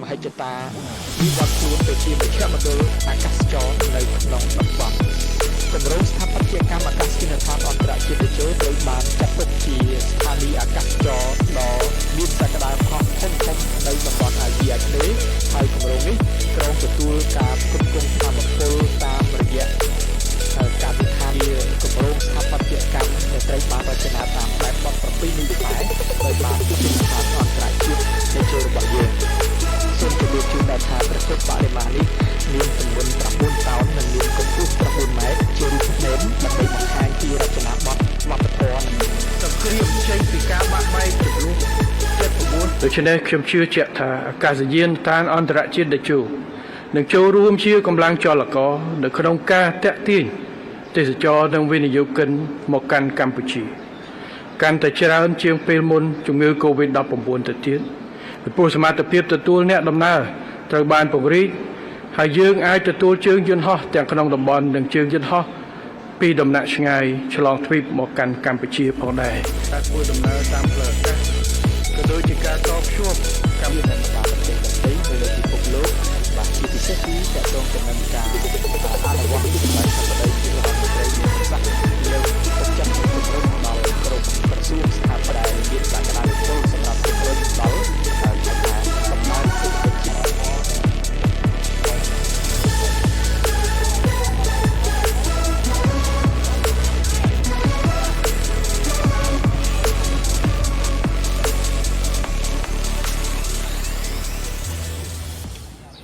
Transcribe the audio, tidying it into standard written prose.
មហិច្ឆតាវិវត្តខ្លួនទៅជាមជ្ឈមណ្ឌលអាកាសចរនៅក្នុងតំបន់គម្រោងស្ថាបត្យកម្មអាកាសយានដ្ឋានអន្តរជាតិតេជោត្រូវបានចាត់ទុកជាស្ថានីយ៍អាកាសចរដ៏មានសក្តានុពលធំធំនៅតំបន់អាស៊ីអាគ្នេយ៍ហើយគម្រោងនេះគ្រោងទទួលការផ្គត់ផ្គង់ថាមពលតាមរយៈកាលិដ្ឋានជាគម្រោងស្ថាបត្យកម្មដែលត្រូវបានរចនាតាមបែបបទប្រពៃណីខ្មែរដោយបានវិទ្យាស្ថានអន្តរជាតិតេជោរបស់យើងសូមជម្រាបជូនដល់ថាព្រះពុទ្ធបដិមានេះមានទម្ងន់9តោននិងមានកម្ពស់9ម៉ែត្រជារូបភ្នំដើម្បីបង្ហាញពីរចនាបថវប្បធម៌ សង្គ្រាមចេញពីការបាក់បែកចំនួន79 ដូច្នេះខ្ញុំជឿជាក់ថាអាកាសយានដ្ឋានអន្តរជាតិតេជោនឹងចូលរួមជាកម្លាំងចលករនៅក្នុងការតាក់ទាញទេសចរនិងវិនិយោគិនមកកាន់កម្ពុជា កាន់តែច្រើនជាងពេលមុនជំងឺ Covid-19 ទៅទៀតពីព្រោះសមត្ថភាពទទួលអ្នកដំណើរត្រូវបានពង្រីកហើយយើងអាចទទួលជើងយន្តហោះទាំងក្នុងតំបន់និងជើងយន្តហោះពីដំណាក់ឆ្ងាយឆ្លងទ្វីបមកកាន់កម្ពុជាផងដែរ ការធ្វើដំណើរតាមផ្លូវអាកាសក៏ដូចជាការតភ្ជាប់ កម្ពុជានិងបណ្ដាប្រទេសដទៃនៅលើពិភពលោកបាទជាពិសេសគឺទាក់ទងទៅនឹងការអនុវត្តសម្រាប់